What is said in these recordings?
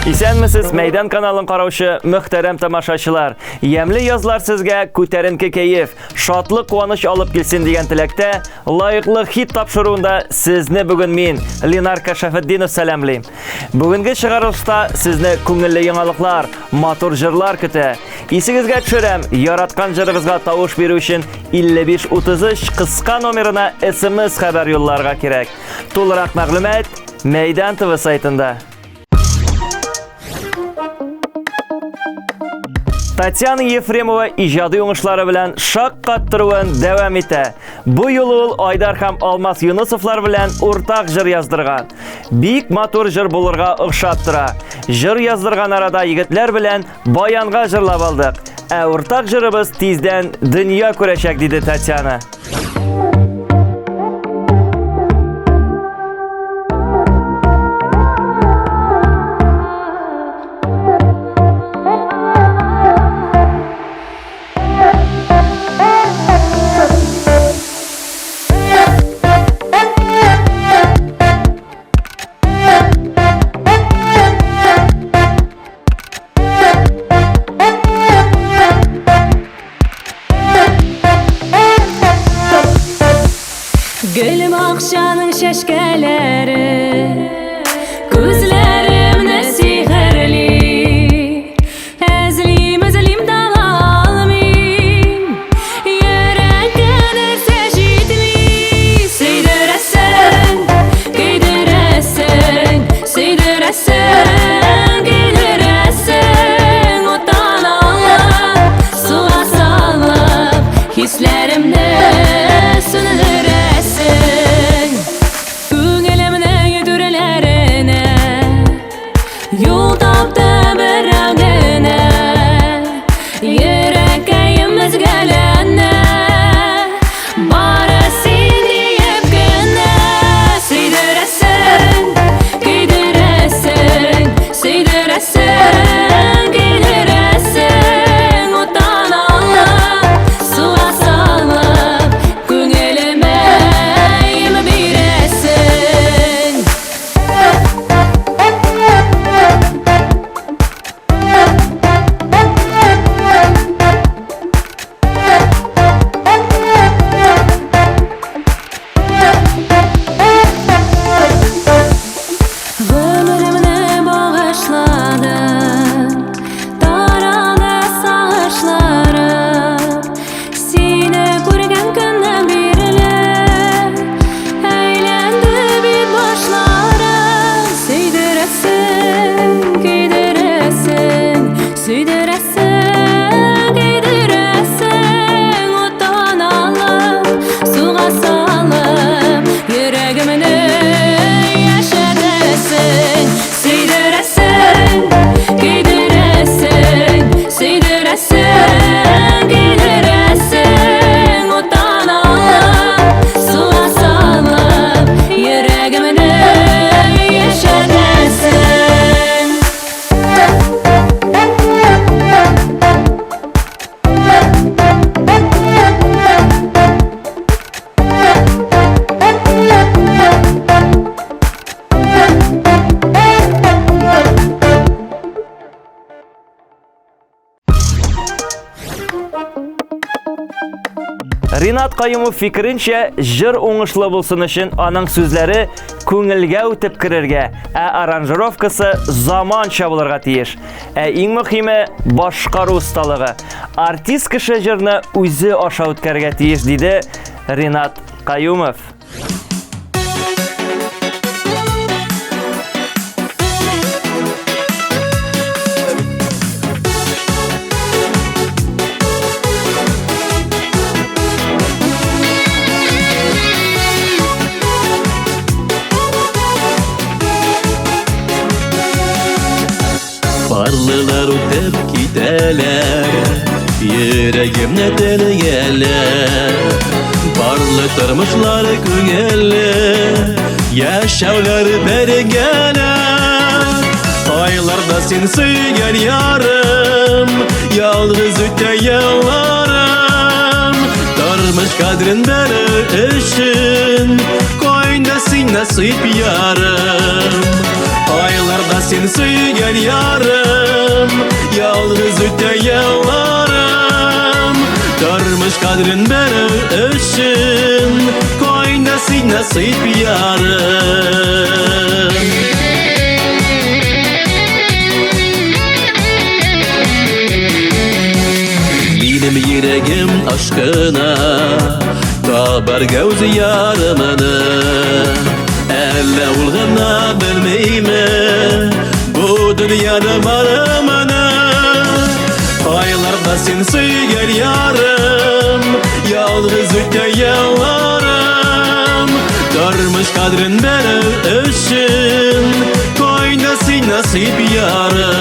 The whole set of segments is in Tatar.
Исәнмесез, Мәйдан каналын караучы мөхтәрәм тамашачылар. Ямьле язлар сезгә күтәренке кәеф, шатлык, куаныч алып килсен дигән теләктә, лаеклы хит тапшыруында сезне бүген мин, Ленар Кашафетдинов сәламлим. Бүгенге чыгарылышта сезне күңелле яңалыклар, матур җырлар көтә. Исегезгә төшерәм, яраткан җырыгызга тавыш бирү өчен 5533 кыска номерына SMS хәбәр юлларга кирәк. Тулырак мәгълүмат Мәйдан ТВ сайтында. Татьяна Ефремова иҗади уңышлары белән шаккаттыруын дәвам итә. Бу юлы ул Айдар һәм Алмаз Юнысовлар белән уртак җыр яздырган. Бик матур җыр булырга охшап тора. Җыр яздырган арада егетләр белән баянга җырлап алдык. Ә уртак җырыбыз тиздән дөнья күрәчәк, диде Татьяна. Гөл бакчаның чәчкәләре Күзләремне сихерли. Әзлим, эзлим, таба алмыйм. Йөрәккә нәрсә җитми? Сөйдерәсең, көйдерәсең, сөйдерәсең, көйдерәсең. Уттан алып, суга салып, хисләремне сүндерәсең. Күңелемнең түрләренә юл тапты берәү генә. Йөрәккәем өзгәләнә, бары син диеп кенә. Сөйдерәсең, көйдерәсең, сөйдерәсең, көйдерәсең. Уттан алып, суга салып, күңелемә им бирәсең. Гомеремне багышладым, таралды сагышларым. Сине күргән көннән бирле әйләнде бит башларым. Сөйдерәсең, көйдерәсең, сөйдерәсең, көйдерәсең. Уттан алып, суга салып, йөрәгемне яшәтәсең. Сөйдерәсең, көйдерәсең, сөйдерәсең, көйдерәсең. Уттан алып, суга салып, йөрәгемне яшәтәсең. Ринат Каюмов фикеренчә, җыр уңышлы булсын өчен аның сүзләре күңелгә үтеп керергә, ә аранжировкасы заманча булырга тиеш. Ә иң мөһиме башкару осталыгы. Артист кеше җырны үзе аша үткәрергә тиеш, диде Ринат Каюмов. Парлылар үтеп китәләр, йөрәгемне телгәләр. Парлы тормышлары күңелле, яшәүләр бергәләр. Айларда син сөйгән ярым, ялгыз үтә елларым. Тормыш кадрен белер өчен, Кайда син насыйп ярым? Айларда син сөйгән ярым, Ялгыз үтә елларым. Тормыш кадерен белү өчен, Кайда син насыйп ярым? Минем йөрәгем ашкына, Табарга үз ярымны. Әллә ул гына белмиме, Бу дөньяда барымны. Айларда син сөйгән ярым, Ялгыз үтә елларым. Тормыш кадерен белү өчен, Кайда син насыйп ярым?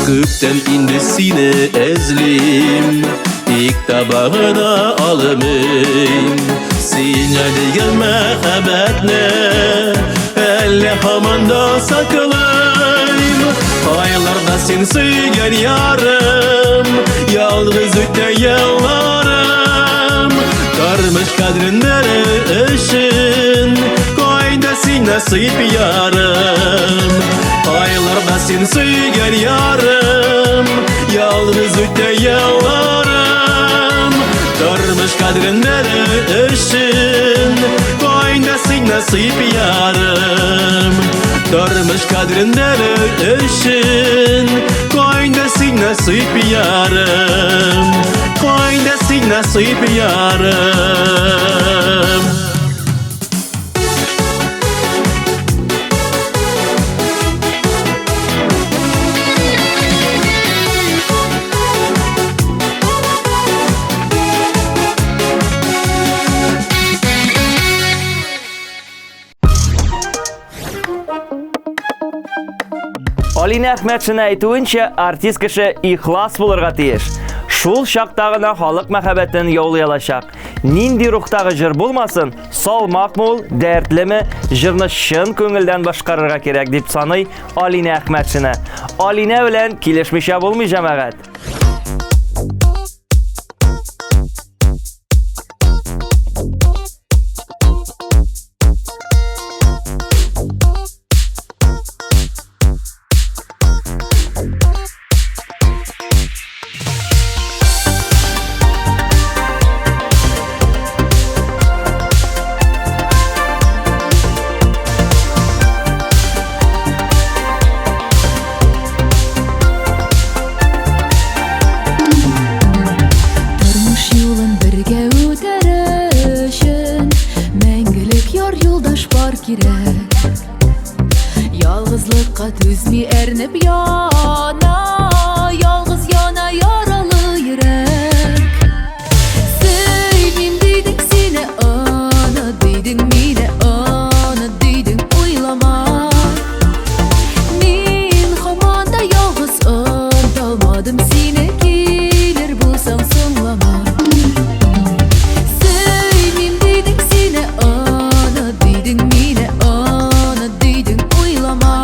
Күптән инде сине эзлим, Тик таба гына алмыйм. Сиңа дигән мәхәббәтне Әллә һаман да саклыйм. Айларда син сөйгән ярым, Ялгыз үтә елларым. Тормыш кадерен белү өчен, Кайда син насыйп ярым? Айларда син сөйгән ярым, Ялгыз үтә елларым. Тормыш кадерен белү өчен, Кайда син насыйп ярым? Тормыш кадерен белү өчен, Кайда син насыйп ярым? Кайда син насыйп ярым? Алинә Әхмәтшина әйтүенчә, артист кеше ихлас булырга тиеш. Шул чакта гына халык мәхәббәтен яулый алачак. Нинди рухтагы җыр булмасын, салмакмы ул, дәртлеме, җырны чын күңелдән башкарырга кирәк, дип саный Алинә Әхмәтшина. Алинә белән килешмичә булмый, җәмәгать. Тормыш юлын бергә үтәр өчен Мәңгелек яр юлдаш бар кирәк. Ялгызлыкка түзми әрнеп яна, Ялгыз яна яралы йөрәк. Сөймим дидең сине, оныт дидең мине, оныт дидең, уйлама. Мин һаман да ялгыз оныталмадым сине, килер булсаң соңлама. Сөймим дидең сине, оныт дидең мине, оныт дидең, уйлама.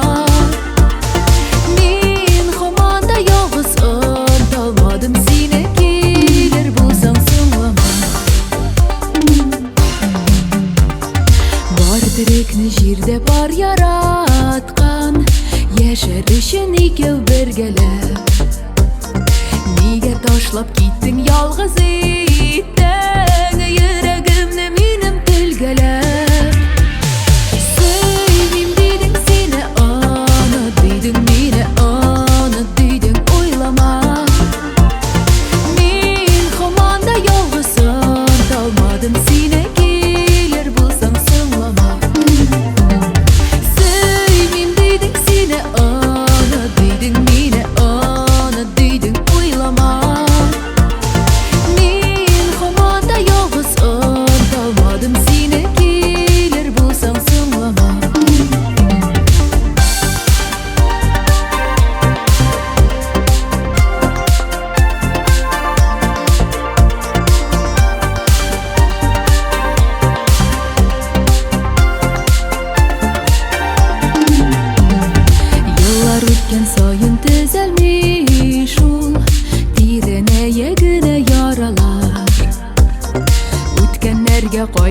Мин һаман да ялгыз оныталмадым сине, килер булсаң соңлама. Бар терекне җирдә бар яраткан, Яшәр өчен икәү бергәләп. Нигә ташлап киттең, ялгыз иттең Йөрәгемне минем телгәләп. Сөймим дидең сине, оныт дидең мине, оныт дидең, уйлама. Мин һаман да ялгыз оныталмадым сине, килер булсаң соңлама. Сөймим дидең сине, оныт дидең мине, оныт дидең, уйлама. Мин һаман да ялгыз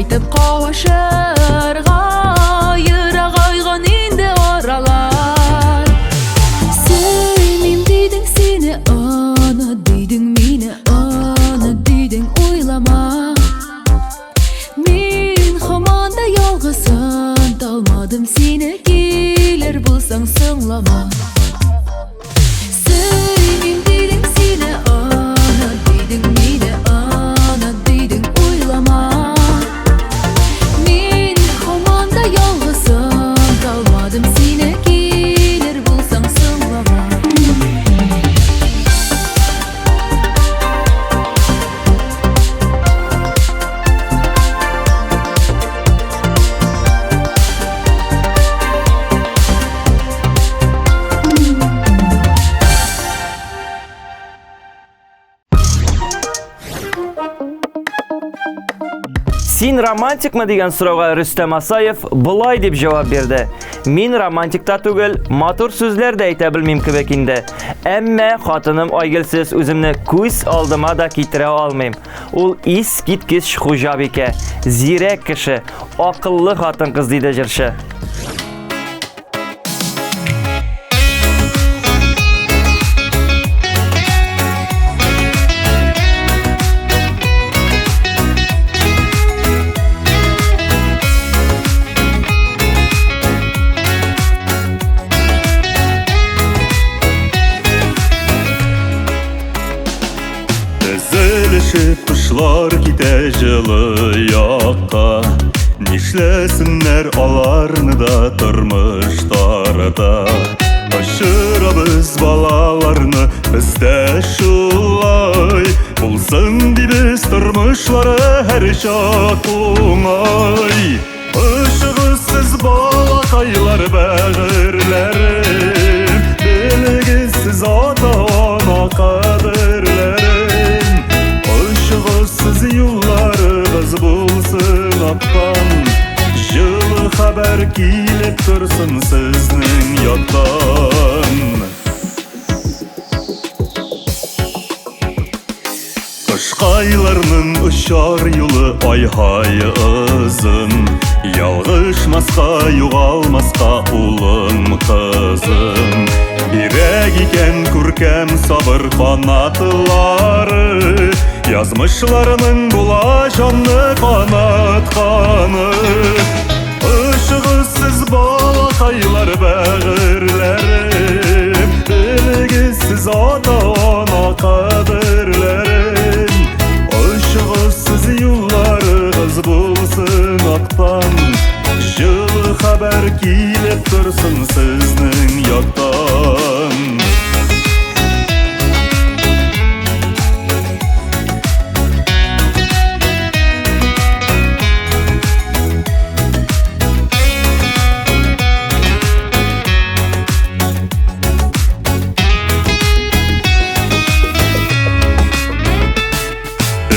Кайтып кавышырга ерагайган инде аралар. Сөймим дидең сине, оныт дидең мине, оныт дидең, уйлама. Мин һаман да ялгызым, талмадым сине, килер булсаң соңлама. Сөймим дидең сине, оныт дидең мине, оныт дидең, уйлама. Мин һаман да ялгызым, талмадым сине, килер булсаң соңлама. Син романтикмы дигән сорауга Рөстәм Асаев болай дип җавап бирде. Мин романтик та түгел, матур сүзләр дә әйтә белмим кебек инде. Әмма хатыным Айгөлсез үземне күз алдыма да китерә алмыйм. Ул искиткеч хуҗабикә, зирәк кеше, акыллы хатын-кыз, диде җырчы. Тезелешеп кошлар китә җылы якка. Нишләсеннәр аларны да тормыш тарата. Очырабыз балаларны, бездә шулай. Булсын дибез тормышлары һәрчак уңай. Очыгыз сез балакайлар бәгырьләрем, Белегез сез ата-ана кадерләрен. Очыгыз сез юлларыгыз булсын аттан, Җылы хәбәр килеп торсын сезнең яктан. Кышкайларның очар юлы ай-һай озын, Ялгышмаска, югалмаска улым, кызым. Кирәк икән күркәм сабыр канатлары, Язмышларының була җанны канатканы. Очыгыз сез балакайлар бәгырьләрем, Белегез сез ата-ана кадерләрен. Очыгыз сез юлларыгыз булсын актан, Җылы хәбәр килеп торсын сезнең яктан.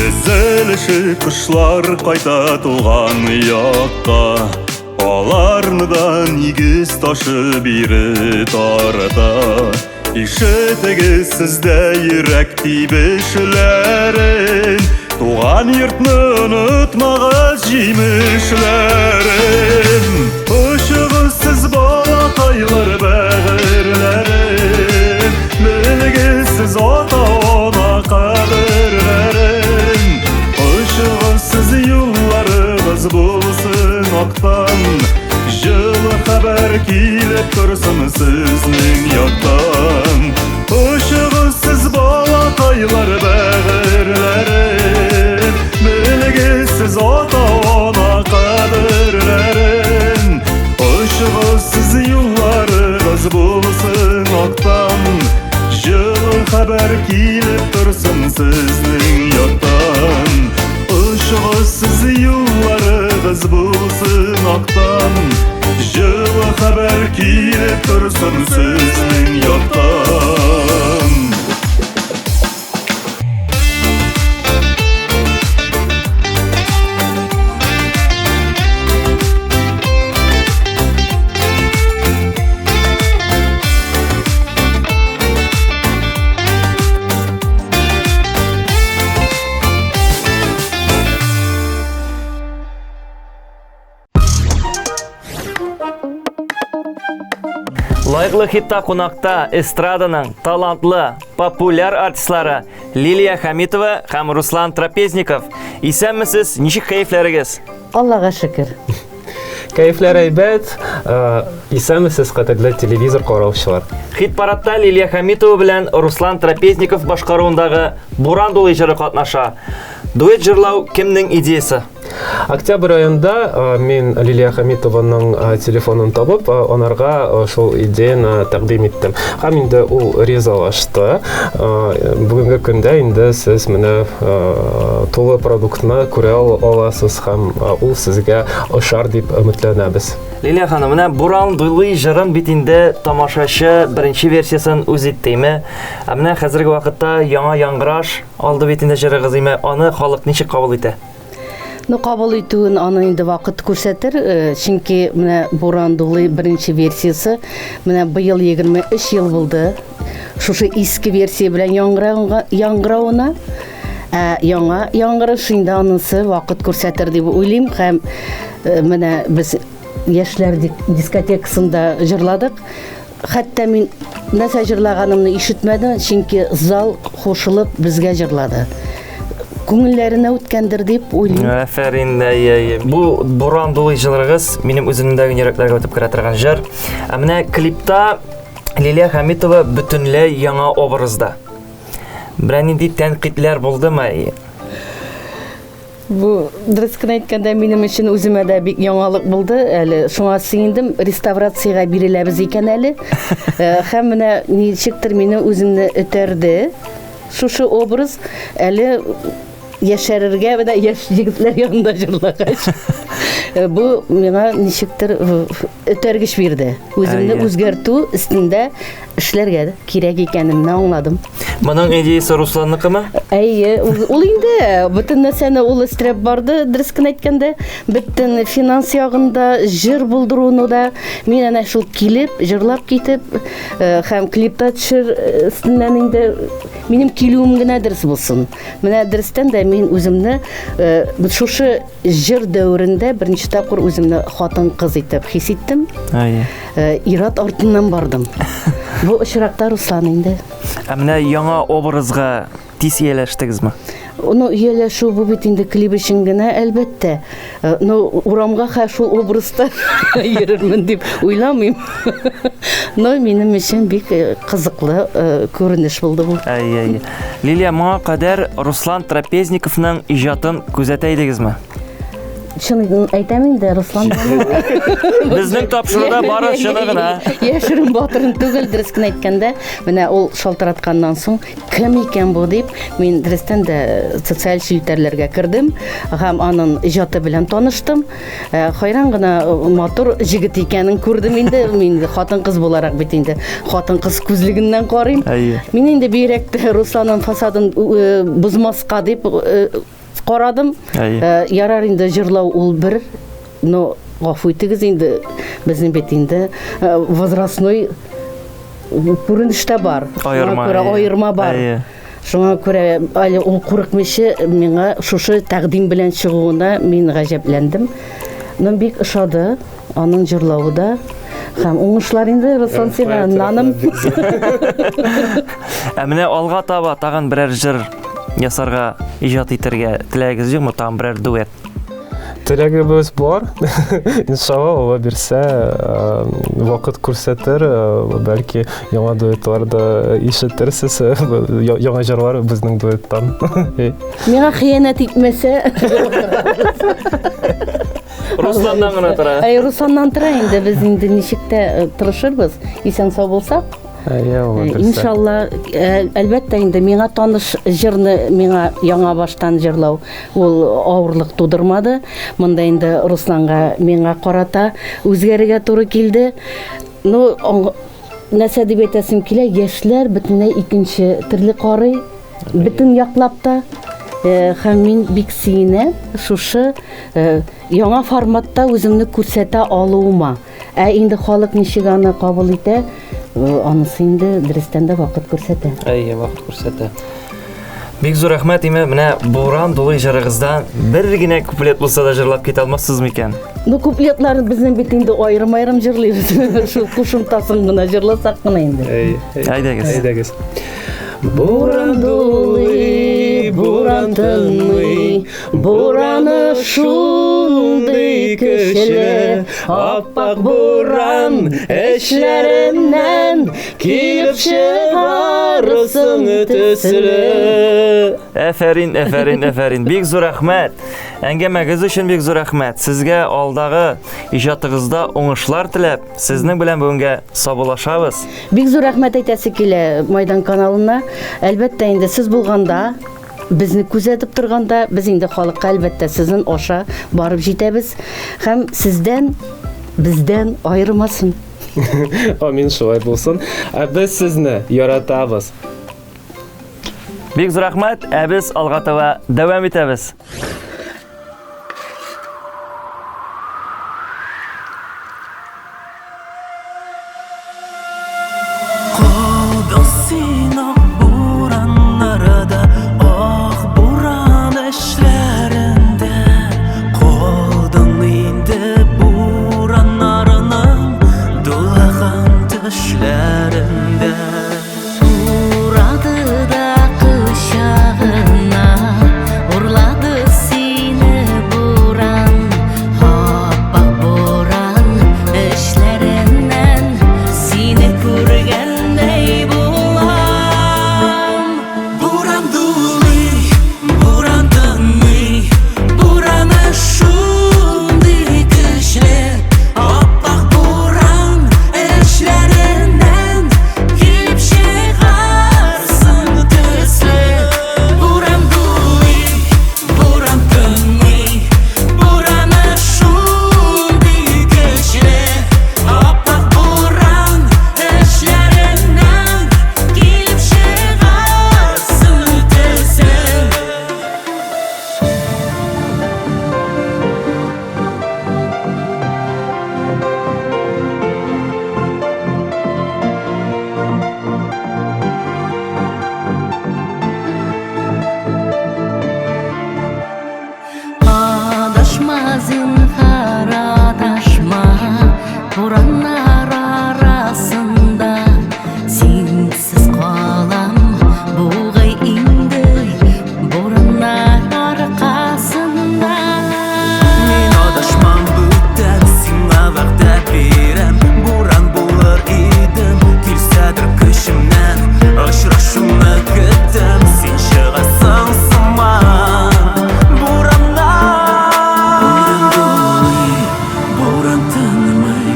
Өзелеше кошлар кайта туган якка, Аларны да нигез ташы бире тарата. Ишетегез сездә йөрәк тибешләрен, Туган йортны онытмагыз җимешләрен. Очыгыз сез балакайлар бәгырьләрем, Белегез сез ата-ана кадерләрен. Очыгыз сез юлларыгыз булсын актан, Җылы хәбәр килеп торсын сезнең яктан. Очыгыз сез балакайлар бәгырьләрем, Белегез сез ата-ана кадерләрен. Очыгыз сез юлларыгыз булсын актан, Җылы хәбәр килеп торсын сезнең яктан. Очыгыз сез юлларыгыз булсын актан, Җылы хәбәр килеп торсын сезнең яктан. Лайклы хитта кунакта эстраданың талантлы, популяр артистлары Лилия Хамитова һәм Руслан Трапезников. Исәнмесез, ничек кәефләрегез? Аллага шөкер. Кәефләр әйбәт. Э, исәнмесез, кадерле телевизор караучылар. Хит-парадта Лилия Хамитова белән Руслан Трапезников башкаруындагы Буран дулый җыры катнаша. Дуэт җырлау кемнең идеясы? Октябрь аенда э, мин Лилия Хамитованың э, телефонын табып, э, анарга шул идеяны тәкъдим иттем. Һәм инде ул ризалашты. Бүгенге көндә инде сез менә тулы продуктны күрә аласыз һәм ул сезгә ошар дип өметләнәбез. Лилия ханым, менә Буран дулый җырын бит инде тамашачы беренче версиясын үз иттеме? Ә менә хәзерге вакытта яңа яңгыраш алды бит инде җырыгыз име? Аны халык ничек кабул итә? Ну, кабул итүен аны инде вакыт күрсәтер, э, чөнки менә Буран дулый беренче версиясе менә быел 23 ел булды. Шушы иске версия белән яңгыравына, ә яңа яңгырыш инде анысы вакыт күрсәтер дип уйлыйм һәм э, менә без яшьләр дискотекасында җырладык. Хәтта мин нәрсә җырлаганымны ишетмәдем, чөнки зал кушылып безгә җырлады. Күңелләренә үткәндер дип уйлыйм. Афәрин, әйе, әйе. Бу Буран дулый җырыгыз минем үземнең дә йөрәкләргә үтеп керә торган җыр. Ә менә клипта Лилия Хәмитова бөтенләй яңа образда. Берәр нинди тәнкыйтьләр булдымы? Бу, дөрес кенә әйткәндә, минем өчен үземә дә бик яңалык булды. Әле шуңа сөендем, реставрациягә биреләбез икән әле. Э, һәм менә ничектер мине үземне өтәрде шушы образ. Әле яшәрергә менә яшь егетләр янында җырлагач. Э, бу миңа ничектер э, өтәргеч бирде. Үземне үзгәртү өстендә эшләргә кирәк икәнемне аңладым. Моның идеясе Русланныкымы? Әйе, ул инде бөтен нәрсәне ул өстерәп барды, дөрес кенә әйткәндә, бөтен финанс ягында, җыр булдыруны да мин әнә шул килеп, җырлап китеп, э, һәм клипта төшер э, өстеннән инде минем килүем генә дөрес булсын. Менә дөрестән дә мин үземне э, шушы Җыр дәверендә беренче тапкыр үземне хатын-кыз итеп хис иттем. Әйе. Э, ир-ат артыннан бардым. Бу очракта Руслан инде. Ә менә яңа образга тиз ияләштегезме? Ну, ияләшү бу бит инде клип өчен генә, әлбәттә. Э, ну, урамга хә шул образда йөрермен дип уйламыйм. Но минем өчен бик э, кызыклы күренеш булды бу. Әйе, әйе. Лилия, моңа кадәр Руслан Трапезниковның иҗатын күзәтә идегезме? Чын әйтәм инде, Руслан. Безнең тапшыруда бары чыны гына. Яшерен батырын түгел, дөрес кенә әйткәндә, менә ул шалтыратканнан соң, кем икән бу дип, мин дөрестән дә социаль челтәрләргә кердем һәм аның иҗаты белән таныштым. Э, хайран гына э, матур җегет икәнен күрдем инде. Мин хатын-кыз буларак бит инде хатын-кыз күзлегеннән карыйм. Әйе. Мин инде бигрәк тә Русланның фасадын э, бозмаска дип карадым. Әйе. Ярар инде җырлау ул бер, но гафу итегез инде, безнең бит инде возрастной күренеш тә бар. Аерма, Шуңа күрә әйе. аерма бар. Әйе. Шуңа күрә әле ул курыкмыйча миңа шушы тәкъдим белән чыгуына мин гаҗәпләндем. Но бик ошады аның җырлавы да. Һәм уңышлар инде, Руслан, сиңа, наным. Ә менә алга таба тагын берәр җыр ясарга, иҗат итәргә теләгегез юкмы? Тагын берәр дуэт? Теләгебез бар. Иншалла, Алла бирсә, э, вакыт күрсәтер, э, бәлки яңа дуэтлар да ишетерсез, э, яңа җырлар безнең дуэттан. Миңа хыянәт итмәсә. Русланнан гына тора. Әй, Русланнан тора инде, без инде ничек тә тырышырбыз, исән-сау булсак. Әйе, Алла бирсә. Иншалла, әлбәттә инде миңа таныш җырны миңа яңа баштан җырлау ул авырлык тудырмады. Монда инде Русланга миңа карата үзгәрергә туры килде. Ну, нәрсә дип әйтәсем килә, яшьләр бөтенләй икенче төрле карый, бөтен яклап та. Һәм мин бик сөенәм шушы яңа форматта үземне күрсәтә алуыма. Ә инде халык ничек аны кабул итә, э, анысы инде дөрестән дә вакыт күрсәтә. Әйе, вакыт күрсәтә. Бик зур рәхмәт, име, менә Буран дулый җырыгыздан бер генә куплет булса да җырлап китә алмассыз микән? Ну, куплетларны безнең бит инде аерым-аерым җырлыйбыз. Шул кушымтасын гына җырласак кына инде. Әйдәгез. Әйдәгез. Буран дулый, буран тынмый, бураны шундый көчле, аппак буран эчләреннән килеп чыгарсың төсле. Әфәрин, әфәрин, әфәрин. Бик зур рәхмәт. Әңгәмәгез өчен бик зур рәхмәт. Сезгә алдагы иҗатыгызда уңышлар теләп, сезнең белән бүгенгә саубуллашабыз. Бик зур рәхмәт әйтәсе килә Майдан каналына. Әлбәттә инде сез булганда, безне күзәтеп торганда, без инде халыкка әлбәттә сезнең аша барып җитәбез һәм сездән бездән аермасын. Амин, шулай булсын. Ә без сезне яратабыз. Бик зур рәхмәт, ә без алга таба дәвам итәбез. Калдың син ак бураннарда, ак буран эшләрендә. Калдың инде бураннарның дулаган төшләрендә. Урады да кочагына, урлады сине буран, ап-ак буран эчләреннән сине күргәндәй булам. Буран дулый, буран тынмый, бураны шундый көчле, ап-ак буран эчләреннән килеп чыгарсың төсле. Буран дулый, буран тынмый, бураны шундый көчле, ап-ак буран эчләреннән килеп чыгарсың төсле. Адашма, зинһар, адашма, бураннар арасында синсез калам бугай инде бураннар аркасында. Мин адашмам бүтән, сиңа вәгъдә бирәм. Буран булыр идем, килсәдер көчемнән. Очрашуны көтәм, син чыгасың сыман бураннан. Буран дулый, буран тынмый,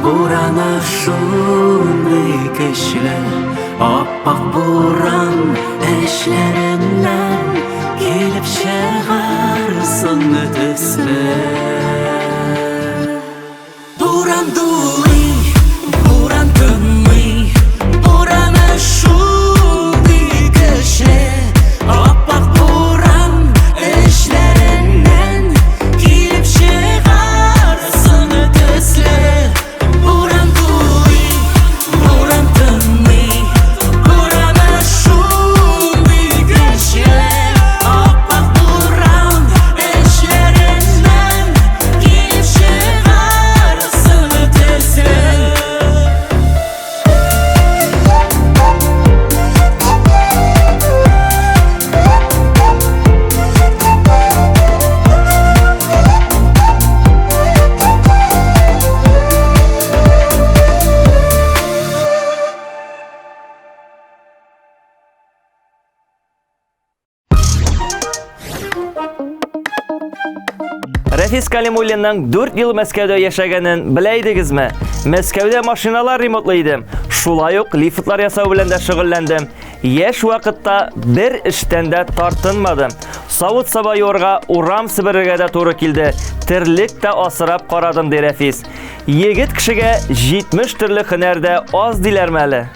бураны шундый көчле, ап-ак буран эчләреннән килеп чыгарсың төсле. Буран дулый, буран тынмый, бураны шундый көчле, ап-ак буран эчләреннән килеп чыгарсың төсле. Буран дулый, буран тынмый, бураны шундый көчле, ап-ак буран эчләреннән килеп чыгарсың төсле. Рәфис Калимуллинның 4 ел Мәскәүдә яшәгәнен белә идегезме? Мәскәүдә машиналар ремонтлый идем. Шулай ук лифтлар ясау белән дә шөгыльләндем. Яшь вакытта бер эштән дә тартынмадым. Савыт-саба юарга, урам себерергә дә туры килде. Терлек тә асрап карадым, ди Рәфис. Егет кешегә 70 төрле һөнәр дә аз диләрме әле?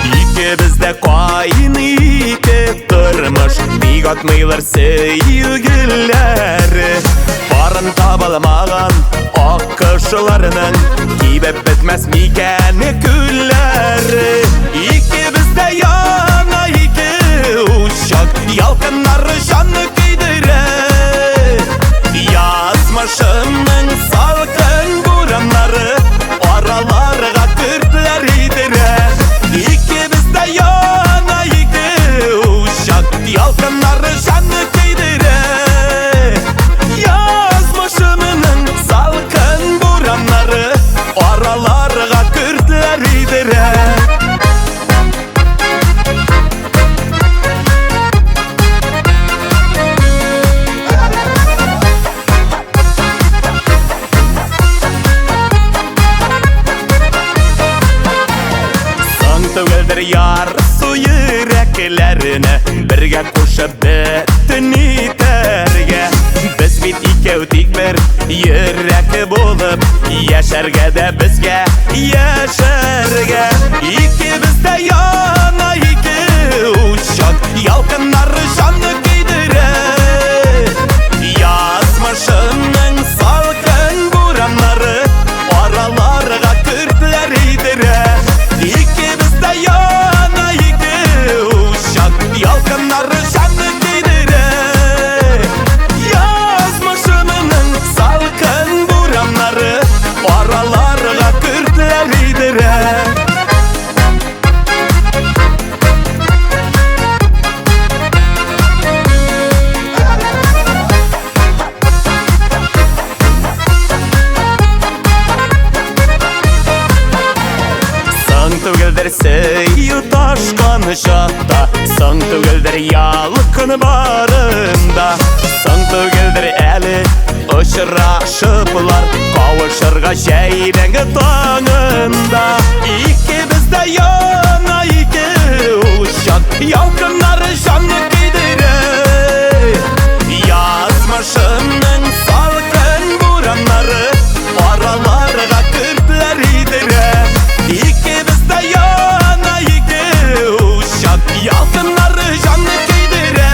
Икебез дә кайный итеп тормыш, тик Яратмыйлар сөю гөлләре. Парын табалмаган ак кошларның Кибеп бетмәс микән күлләре. Икебез дә яна ике учак, Ялкыннары җанны көйдерә. Язмышымның салкын бураннары Араларга көртләр идерә. Икебез дә яна ике учак, Ялкыннары җанны көйдерә. Язмышымның салкын бураннары Араларга көртләр идерә. Соң түгелдер ярсу йөрәкләрне Бергә кушып бөтен итәргә. Без бит икәү тик бер йөрәк булып Яшәргә дә безгә яшәргә. Икебез дә яна ике учак, Ялкыннары җанны көйдерә. Язмышымның салкын бураннары Араларга көртләр идерә. Икебез дә яна ике учак, Ялкыннары җанны көйдерә. Язмышымның салкын бураннары Араларга көртләр идерә. Соң түгелдер сөю ташкан чакта, Соң түгелдер ялкын барында, Соң түгелдер әле очрашыплар Кавышырга җәйнең таңында. Икебез дә яна ике учак, Ялкыннары җанны көйдерә. Язмышымның салкын бураннары Араларга көртләр идерә. Икебез дә яна ике учак, Ялкыннары җанны көйдерә.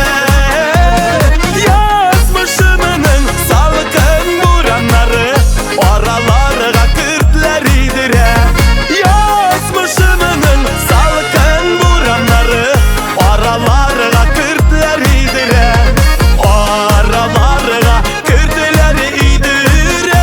Язмышымның салкын бураннары Араларга көртләр идерә. Язмышымның салкын бураннары Араларга көртләр идерә. Араларга көртләр идерә.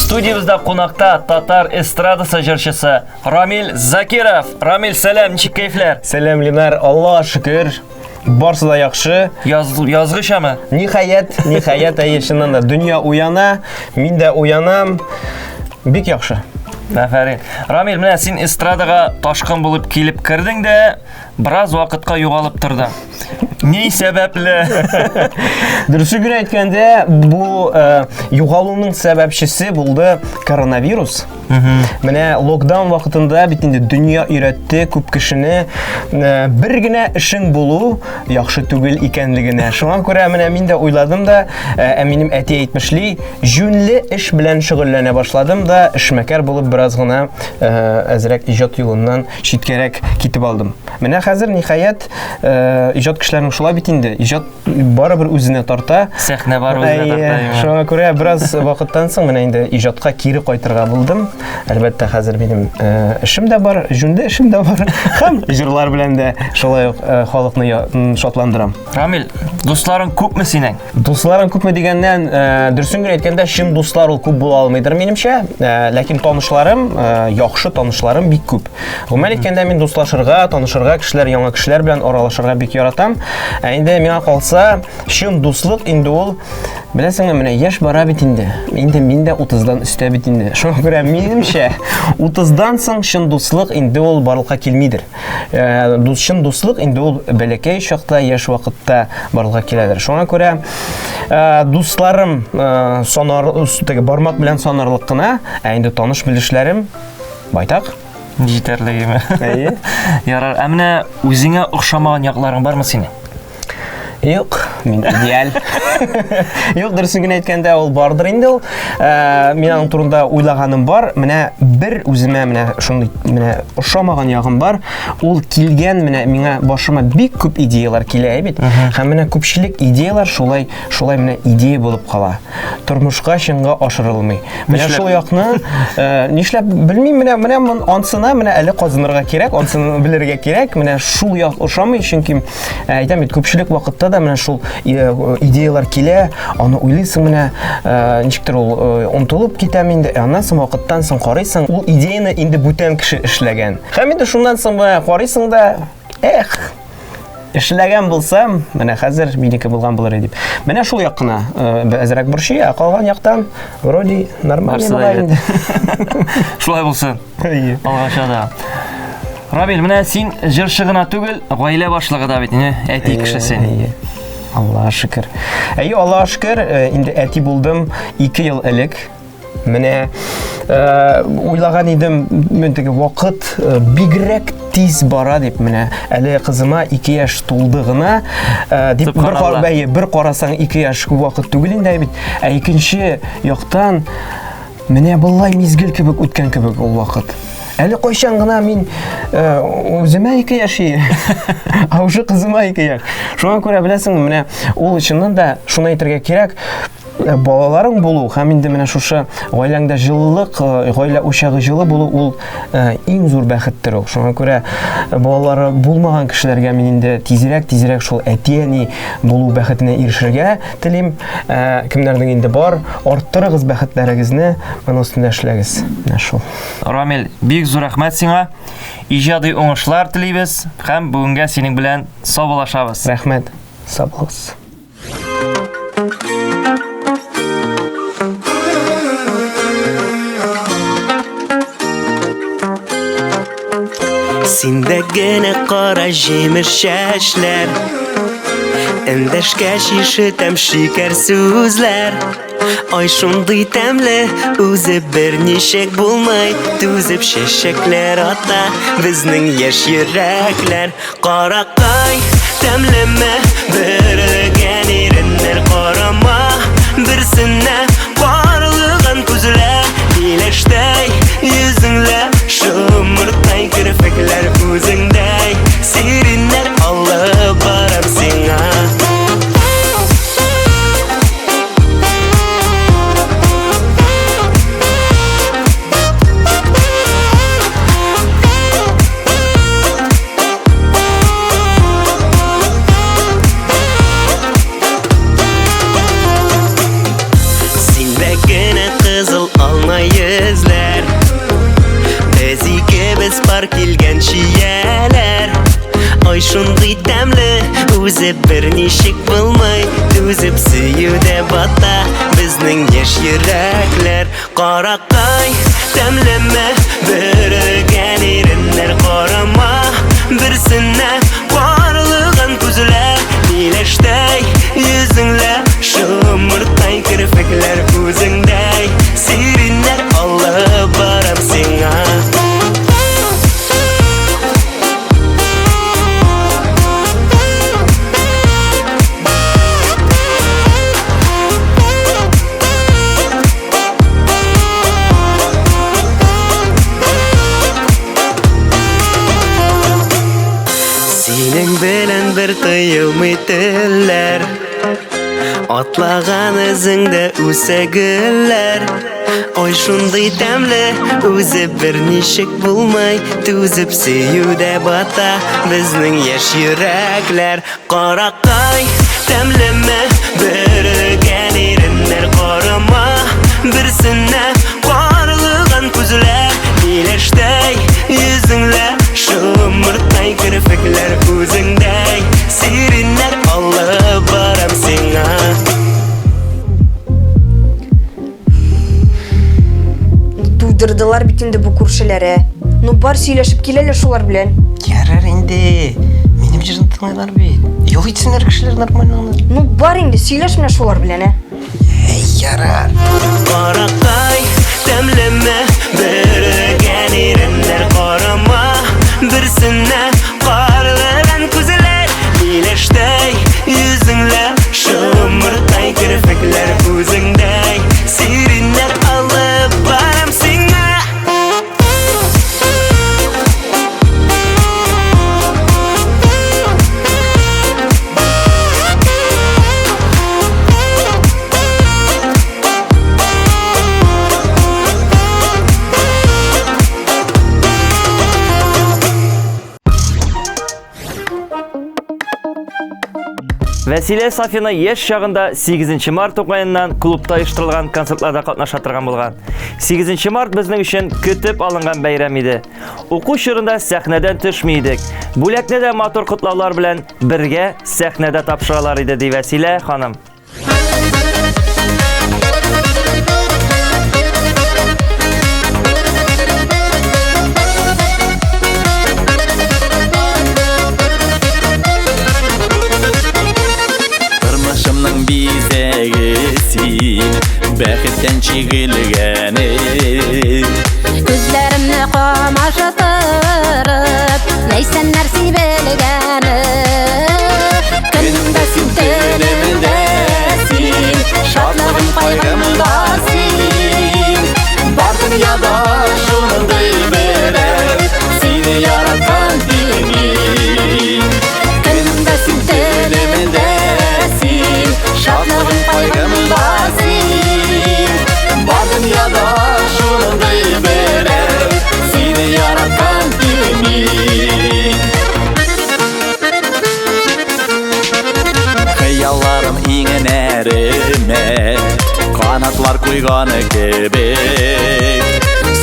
Студиябездә кунакта татар эстрадасы җырчысы Рамил Закиров. Рамил, сәлам, ничек кәефләр? Сәлам, Ленар, Аллаһ шөкер. Барсы да яхшы. Язгычамы? Ниһаять, ниһаять, әйе, чыннан да дөнья уяна, мин дә уянам. Бик яхшы. Афәрин. Рамил, менә син эстрадага ташкын булып килеп кердең дә, бераз вакытка югалып тордың. Ни сәбәпле? Дөресе генә әйткәндә, бу югалуның сәбәпчесе булды коронавирус. Менә локдаун вакытында бит инде дөнья өйрәтте күп кешене бер генә эшең булу яхшы түгел икәнлегенә. Шуңа күрә менә мин дә уйладым да, ә минем әти әйтмешли, җүнле эш белән шөгыльләнә башладым да, эшмәкәр булып бераз гына әзрәк иҗат юлыннан читкәрәк китеп алдым. Менә хәзер ниһаять иҗат кешеләренең шулай бит инде, иҗат барыбер үзенә тарта. Сәхнә бар үзенә тарта. Шуңа күрә бераз вакыттан соң менә инде иҗатка кире кайтырга булдым. Әлбәттә, хәзер минем эшем дә бар, җүнле эшем дә бар. Һәм җырлар белән дә шулай ук халыкны шатландырам. Рамил, дусларың күпме синең? Дусларым күпме дигәннән, дөресен генә әйткәндә, чын дуслар ул күп була алмыйдыр минемчә. Ләкин танышларым, яхшы танышларым бик күп. Гомумән әйткәндә, мин дуслашырга, танышырга Танышырга, кешеләр, яңа кешеләр белән аралашырга бик яратам. Ә инде миңа калса, чын дуслык инде ул, беләсеңме, менә яшь бара бит инде. Инде мин дә 30-дан өстә бит инде. Шуңа күрә минемчә, 30-дан соң чын дуслык инде ул барлыкка килмидер. Э, дус, чын дуслык инде ул бәләкәй чакта, яшь вакытта барлыкка киләдер. Шуңа күрә э, дусларым э, санар, теге бармак белән санарлык кына, ә инде таныш-белешләрем байтак. Җитәрлегеме? Әйе. Ярар, ә менә үзеңә охшамаган якларың бармы синең? Юк, мин идеаль. Юк, дөресен генә әйткәндә, ул бардыр инде ул. Ә, мин аның турында уйлаганым бар. Менә бер үземә менә шундый менә ошамаган ягым бар. Ул килгән менә миңа башыма бик күп идеялар килә бит. Һәм менә күпчелек идеялар шулай шулай менә идея булып кала. Тормышка чынга ашырылмый. Менә шул якны э, нишләп белмим, менә менә мон ансына менә әле казынырга кирәк, ансын белергә кирәк. Менә шул як ошамый, чөнки э, әйтәм бит, күпчелек вакытта да менә шул э, идеялар килә, аны уйлыйсың менә, ничектер ул онытылып китәм инде. Аннан соң вакыттан соң карыйсың, ул идеяны инде бүтән кеше эшләгән. Һәм инде шуннан соң менә карыйсың да, эх, Эшләгән булсам, менә хәзер минеке булган булыр иде дип. Менә шул як кына э, әзрәк борчый, ә калган яктан вроде нормально була инде. Шулай булсын. Әйе. Алгаша да. Рамил, менә син җырчы гына түгел, гаилә башлыгы да бит, не? Әти кеше син. Әйе. Аллаһ шөкер. Әйе, Аллаһ шөкер, э, инде әти булдым 2 ел элек. Менә э, уйлаган идем, мен теге вакыт э, бигрәк тиз бара дип, менә әле кызыма 2 яшь тулды гына, э, дип бер кар, бәйе, бер карасаң 2 яшь күп вакыт түгел инде бит. Ә икенче яктан менә болай мизгел кебек үткән кебек ул вакыт. Әле кайчан гына мин э, үземә 2 яшь, ә уже кызыма 2 яшь. Шуңа күрә беләсеңме, менә ул чыннан да шуны әйтергә кирәк, Э, балаларың булу һәм инде менә шушы гаиләңдә җылылык, э, гаилә учагы җылы булу ул э, иң зур бәхеттер ул. Шуңа күрә балалары булмаган кешеләргә мин инде тизрәк, тизрәк шул әти-әни булу бәхетенә ирешергә телим. Кемнәрнең инде бар, арттырыгыз бәхетләрегезне, моның өстендә эшләгез. Менә шул. Рамил, бик зур рәхмәт сиңа. Иҗади уңышлар телибез һәм бүгенгә синең белән саубуллашабыз. Рәхмәт. Сау булыгыз. Синдә генә кара җимеш чәчләр Эндәшкәч ишетәм шикәр сүзләр Ай шундый тәмле, үзе берничек булмый Түзеп чәчәкләр ата безнең яшь йөрәкләр Каракай, тәмлеме, бөрелгән иреннәр Карама берсенә карлыган күзләр Миләштәй йөзеңлә, шомырттай керфекләр Үзеңдәй сиреннәр алып барам сиңа. Синдә генә кызыл алма йөзләр Без икебез пар килгән чияләр Ай шундый тәмле, үзе берничек булмый Түзеп сөюдә бата безнең яшь йөрәкләр Каракай, тәмлеме, бөрелгән иреннәр Карама берсенә карлыган күзләр Миләштәй йөзеңлә, шомырттай керфекләр Үзеңдәй сиреннәр алып барам сиңа. Синең белән бер тыелмый телләр Атлаган эзеңдә үсә гөлләр Ой, шундый тәмле, үзе берничек булмый Түзеп сөюдә бата безнең яшь йөрәкләр Каракай, тәмлеме, бөрелгән иреннәр Карама берсенә карлыган күзләр Миләштәй йөзеңлә, шомырттай керфекләр үзеңдәй Сиреннәр алып барам сиңа. Туйдырдылар бит инде бу күршеләре. Ну бар сөйләшеп кил әле шулар белән. Ярар инде. Минем җырны тыңлыйлар бит. Юк итсеннәр кешеләр нормально гына. Ну бар инде сөйләш менә шулар белән, ә. Әй, ярар. Каракай, тәмлеме бөрегән иреннәр карама берсенә карлыган күзләр миләштәй йөзеңлә шомыртай керфекләр үзеңдәй сиреннәр алып барам сиңа. Вәсилә Сафина яшь чагында 8 март уңаеннан клубта оештырылган концертларда катнаша торган булган. 8 март безнең өчен көтеп алынган бәйрәм иде. Уку чорында сәхнәдән төшми идек. Бүләкне дә матур котлаулар белән бергә сәхнәдә тапшыралар иде, ди Вәсилә ханым. Тормышымның бизәге син, бәхеттән чигелгәне. Күзләремне камаштырып, Ләйсәннәр сибелгәне. Көнемдә син, төнемдә син, шатлыгым, кайгымда син. Бар дөньяда шундый берәү, сине яраткан тик мин. Көнемдә син, төнемдә син, шатлыгым, кайгымда син. Бар дөньяда шундый берәү, сине яраткан тик мин. Хыялларым иңнәремә канатлар куйган кебек.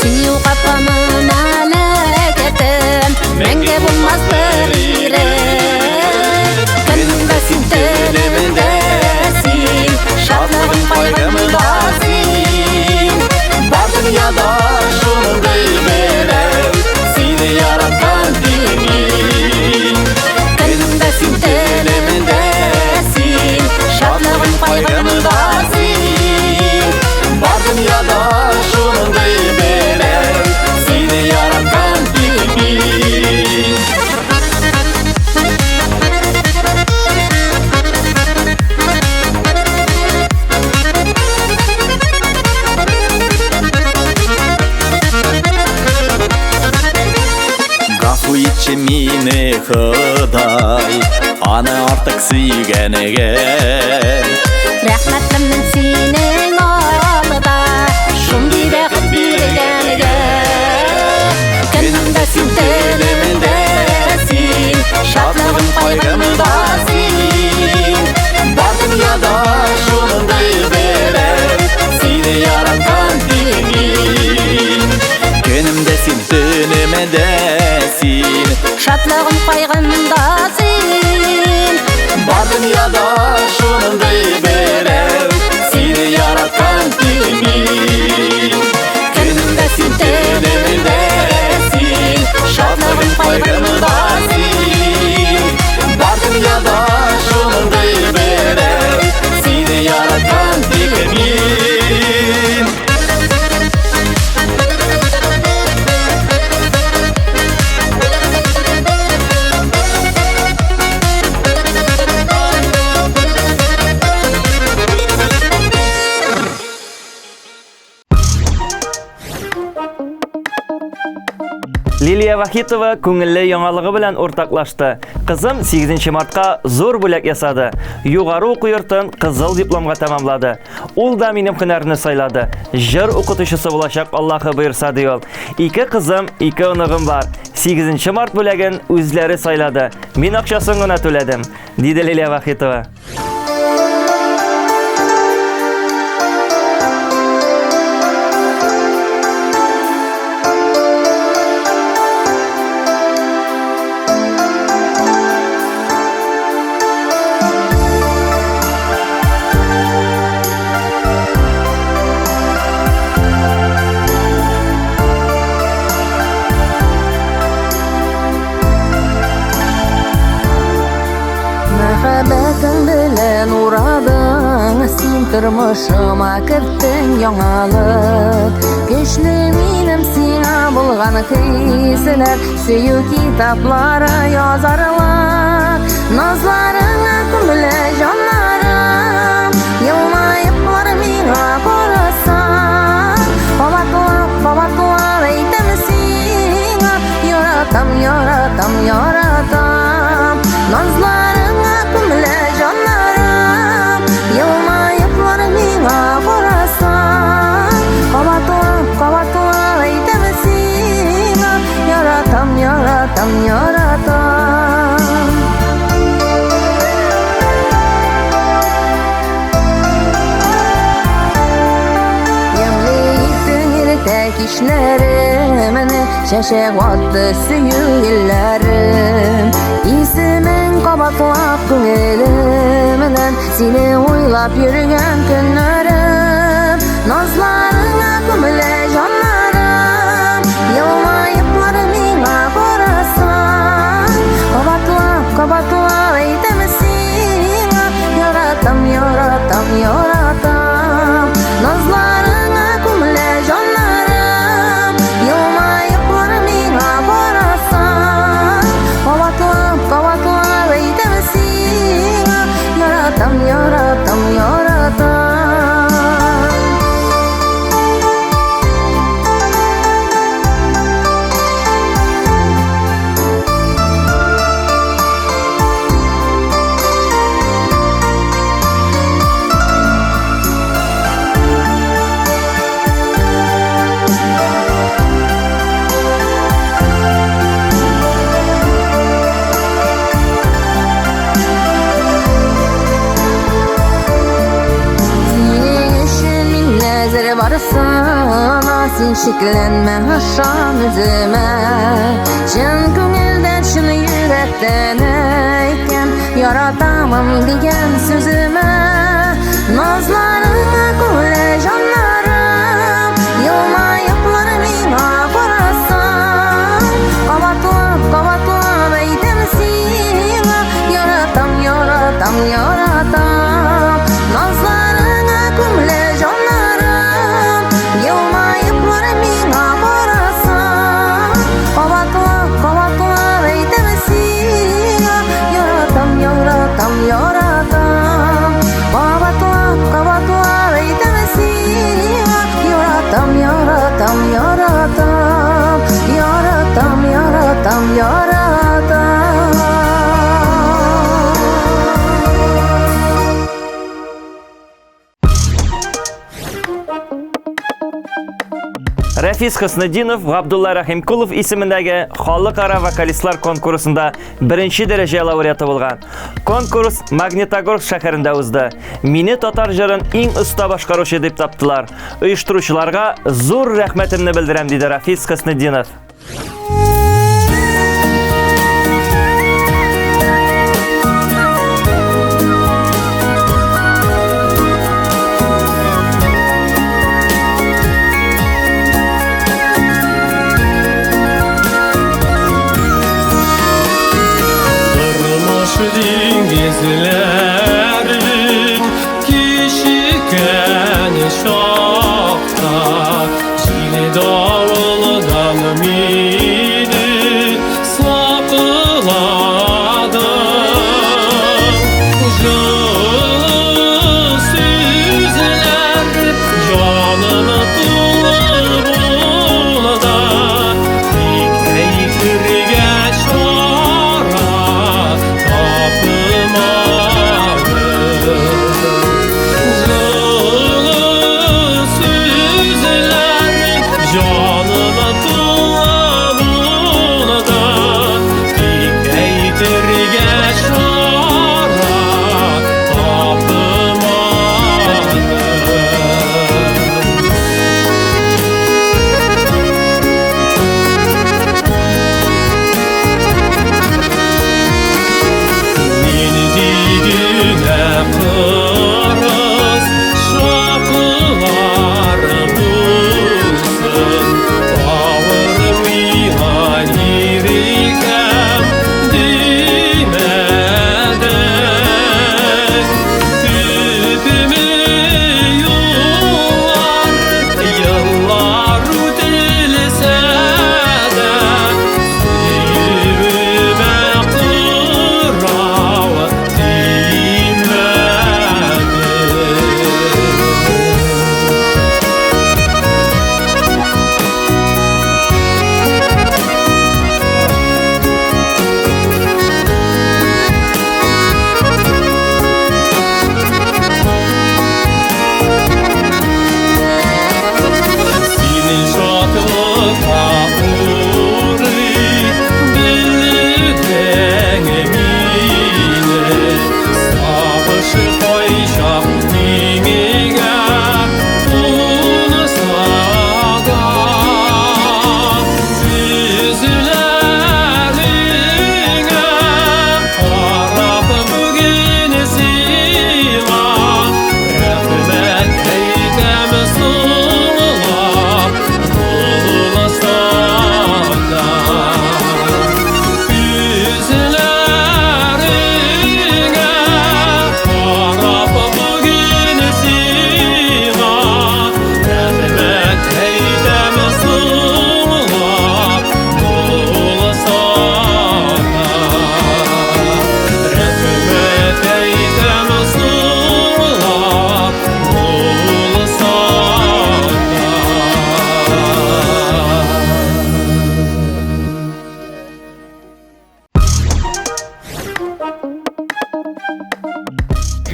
Сөю капканына эләктем, мәңге булмас бер ирек. Көнемдә син, төнемдә син, шатлыгым, кайгымда син. Бар дөньяда шундый берәү, сине яраткан тик мин. Көнемдә син, төнемдә син, шатлыгым, кайгымда син. Бар дөньяда шундый берәү, сине яраткан тик мин. Гафу итче мине, Ходай, аны артык сөйгәнгә. Рәхмәтлемен синең алда, шундый бәхет биргәнгә. Көнемдә син, төнемдә син, шатлыгым, кайгымда син. Бар дөньяда шундый берәү, сине яраткан тик мин. Көнемдә син, төнемдә син, Шатлыгым, кайгымда син. Бар дөньяда шундый берәү, сине яраткан тик мин. Көнемдә син, төнемдә син, шатлыгым, кайгымда син. Бар дөньяда шундый берәү, сине яраткан тик мин. Лилия Вахитова күңелле яңалыгы белән уртаклашты. Кызым 8 мартка зур бүләк ясады. Югары уку йортын кызыл дипломга тәмамлады. Ул да минем һөнәрне сайлады. Җыр укытучысы булачак, Аллаһы боерса, ди ул. Ике кызым, ике оныгым бар. 8 март бүләген үзләре сайлады. Мин акчасын гына түләдем, диде Лилия Вахитова. белән урадың, син тормышыма керттең яңалык. Көчле минем сиңа булган хисләр, сөю китаплары язарлар. Назларыңа күмелә җаннарым, елмаеплар миңа карасаң. Кабатлап, кабатлап әйтәм сиңа, яратам, яратам, яратам. Назларыңа күмелә җаннарым, елмаеплар миңа карасаң. Кабатлап, кабатлап әйтәм сиңа, яратам, яратам, яратам. Ямьле иттең иртә кичләремне, чәчәк атты сөю гөлләрем. Исемең кабатлап күңелемнән, сине уйлап йөргән көннәрем. Назларыңа күмелә җаннарым, елмаеплар миңа карасаң. Кабатлап, кабатлап әйтәм сиңа, яратам, яратам, яратам. Назларыңа күмелә җаннарым, елмаеплар миңа карасаң. Кабатлап, кабатлап әйтәм сиңа, яратам, яратам, яратам. Синең өчен мин әзер барысына, син шикләнмә, ышан үземә. Чын күңелдән, чын йөрәктән әйткән, яратамын дигән сүземә. Назларыңа күмелә җаннарым, елмаеплар миңа карасаң. Кабатлап, кабатлап әйтәм сиңа, яратам, яратам, яратам. Назларыңа күмелә җаннарым, елмаеплар миңа карасаң. Кабатлап, кабатлап әйтәм сиңа, яратам, яратам, яратам. Кабатлап, кабатлап әйтәм сиңа, яратам, яратам, яратам. Яратам, яратам, яратам. Рәфис Хөснетдинов Габдулла Рәхимкулов исемендәге халыкара вокалистлар конкурсында беренче дәрәҗә лауреаты булган. Конкурс Магнитогорск шәһәрендә узды. Мине татар җырын иң оста башкаручы дип таптылар. Оештыручыларга зур рәхмәтемне белдерәм, диде Рафис Хөснетдинов. Тормыш диңгезләрен кичеккән чакта, җил давылдан мине сакладың. Җылы сүзләр җаным тулы булды, тик әйтергә чара тапмадым. Җылы сүзләр җаным тулы булды, тик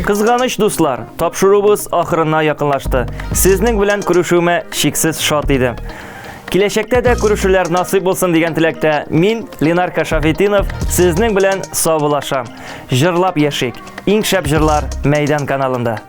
Кызганыч, дуслар, тапшыруыбыз ахырына якынлашты. Сезнең белән күрешүемә чиксез шат идем. Киләчәктә дә күрешүләр насыйп булсын дигән теләктә мин, Ленар Кашафетдинов, сезнең белән саубуллашам. Җырлап яшик. Иң шәп җырлар Мәйдан каналында.